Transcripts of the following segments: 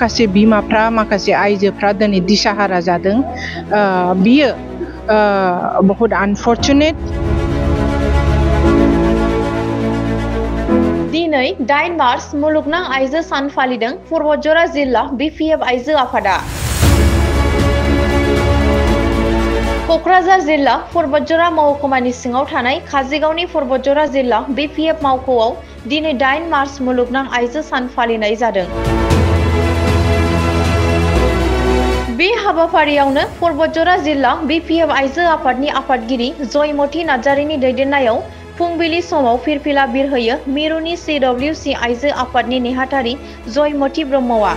माखासे बिमाफ्रा माखासे आइजोफ्रा दिनै दिसाहारा जादों बियो बहुत अनफर्चुनेट दिनै 8 मार्च मुलुगनां आइजो सान फालिदों पर्बतजरा जिल्ला BPF आइजो आफादा कक्राझार जिल्ला पर्बतजरा महकुमानि सिङाव थानाय काजिगावनि पर्बतजरा जिल्ला BPF मावख'आव दिनै 8 मार्च मुलुगनां आइजो सान फालिनाय जादों। बे हाबाफारियावनो पर्बतजरा जिल्ला BPF आइजो आफादनि आफादगिरि जयमती नार्जारिनि दैदेननायाव फुंबिलि समाव फिरफिला बिरहोयो मिरुनि CWC आइजो आफादनि नेहाथारि जयमती ब्रह्मआ।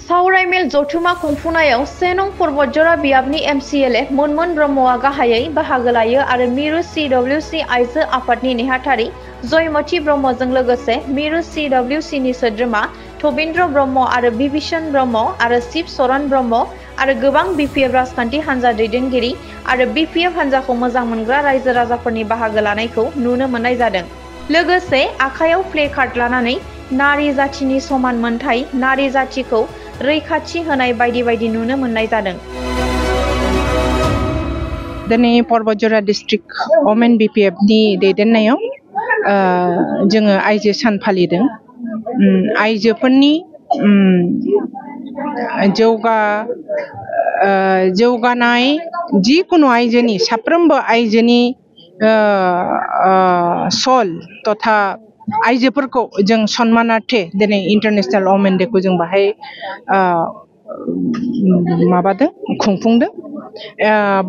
सावरायमेल जथुमा खुंफुंनायाव 1 नं पर्बतजरा बियाबनि MCLA मोनमोन ब्रह्मआ गाहायै बाहागो लायो आरो मिरु CWC आइजो आफादनि नेहाथारि जयमती ब्रह्मजों लोगोसे मिरु CWC नि सोद्रोमा थबिन्द्र ब्रह्म आरो बिभीषण ब्रह्म आरो शिव शरण ब्रह्म आरो गोबां BPF राजखान्थि हान्जा दैदेनगिरि आरो BPF हान्जाखौ मोजां मोनग्रा रायजो राजाफोरनि बाहागो लानायखौ नुनो मोननाय जादों। लोगोसे आखायाव प्ले कार्ड लानानै नारी जाथिनि समान मोनथाय नारी जाथिखौ रैखाथि होनाय बायदि बायदि नुनो मोननाय जादों। दिनै पर्बतजरा डिस्ट्रिक्ट वमेन BPF नि दैदेननायाव जोङो आइजो सान फालिदों। आइजोफोरनि जौगानाय जिकुनु आइजोनि साफ्रोमबो आइजोनि सल तथा आइजोफोरखौ जों सन्मानार्थे दिनै इन्टारनेशनेल वमेन डेखौ जों बाहाय माबादों खुंफुंदों।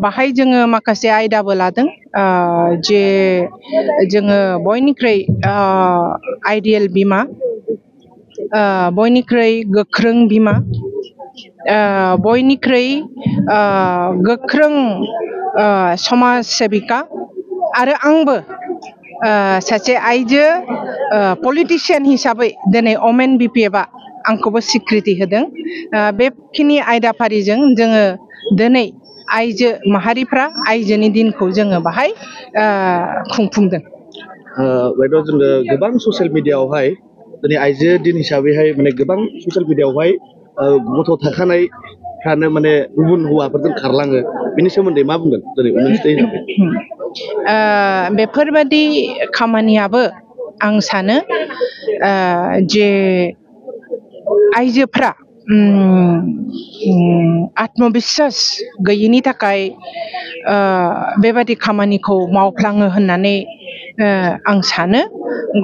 बाहाय जोङो माखासे आयदाबो लादों जे जोङो बयनिख्रुइ आइडियेल बिमा बयनिख्रुइ गोख्रों बिमा बयनिख्रुइ गोख्रों समाज सेबिका आरो आंबो सासे आइजो पलिटिशियान हिसाबै दिनै वमेन BPFआ आंखौबो स्वीकृति होदों। बेखिनि आयदाफारिजों जोङो दिनै आइजो माहारिफ्रा आइजोनि दिनखौ जोङो बाहाय खुंफुंदों। बायद' जोङो गोबां ससियेल मिडियायावहाय दिनै आइजो दिन हिसाबैहाय माने गोबां ससियेल मिडियायावहाय गथ' थाखानायफ्रानो माने गुबुन हौवाफोरजों खारलाङो बेनि सोमोन्दै मा बुंगोन दिनै वमेन्स डे हिसाबै? बेफोरबादि खामानियाबो आं सानो जे आइजोफ्रा आत्मबिश्वास गैयिनि थाखाय बेबादि खामानिखौ मावफ्लाङो होननानै आं सानो।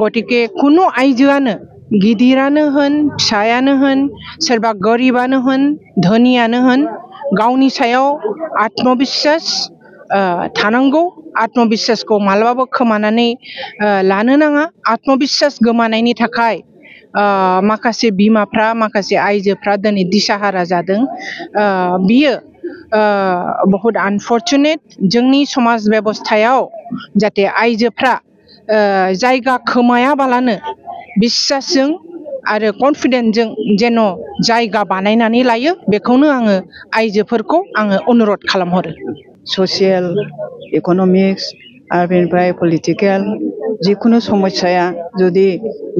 गतिके कुनु आइजोआनो गिदिरानो होन फिसायानो होन सोरबा गरिबानो होन धोनियानो होन गावनि सायाव आत्मबिश्वास थानांगौ। आत्मबिश्वासखौ मालाबाबो खोमानानै लानो नाङा। आत्मबिश्वास गोमानायनि थाखाय माखासे बिमाफ्रा माखासे आइजोफ्रा दिनै दिसाहारा जादों बियो बहुत अनफर्चुनेट। जोंनि समाज बेबस्थायाव जाहाथे आइजोफ्रा जायगा खोमायाबालानो बिश्वासजों आरो कन्फिडेन्सजों जेन' जायगा बानायनानै लायो बेखौनो आङो आइजोफोरखौ आङो अनुरद खालामहरो। ससियेल इकनमिक्स आरो बेनिफ्राय पलिटिकेल जिखुनु समस्याया जुदि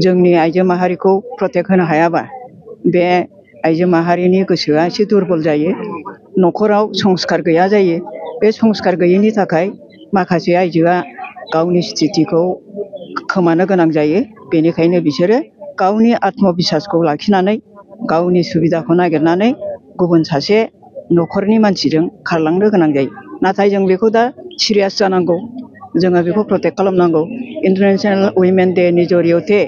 जोंनि आइजो माहारिखौ प्रटेक्ट होनो हायाबा बे आइजो माहारिनि गोसोआ एसे दुरबल जायो। न'खराव संस्कार गैया जायो। बे संस्कार गैयैनि थाखाय माखासे आइजोआ गावनि स्थितिखौ खोमानो गोनां जायो। बेनिखायनो बिसोरो गावनि आत्मबिश्वासखौ लाखिनानै गावनि सुबिदाखौ नागिरनानै गुबुन सासे न'खरनि मानसिजों खारलांनो गोनां जायो। नाथाय जों बेखौ दा सिरियास जानांगौ। जोङो बेखौ प्रटेक्ट खालामनांगौ। इन्टारनेशनेल वुमेन डे नि जरियथे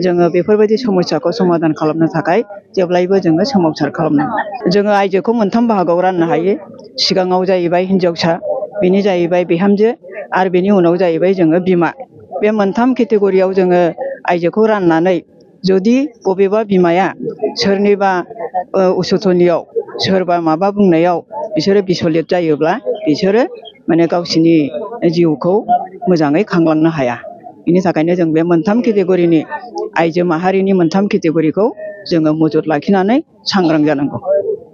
जोङो बेफोरबायदि समस्याखौ समाधान खालामनो थाखाय जेब्लायबो जोङो सोमावसार खालामनांगौ। जोङो आइजोखौ मोनथाम बाहागोआव राननो हायो। सिगाङाव जाहैबाय हिनजावसा, बेनि जाहैबाय बिहामजो आरो बेनि उनाव जाहैबाय जोङो बिमा। बे मोनथाम केटेगरियाव जोङो आइजोखौ राननानै जुदि बबेबा बिमाया सोरनिबा उसुथनियाव सोरबा माबा बुंनायाव बिसोरो बिसलित जायोब्ला बिसोरो माने गावसिनि जिउखौ मोजाङै खांलांनो हाया। बेनि थाखायनो जों बे मोनथाम केटेगरिनि आइजो माहारिनि मोनथाम केटेगरिखौ जोङो मजुत लाखिनानै सांग्रां जानांगौ।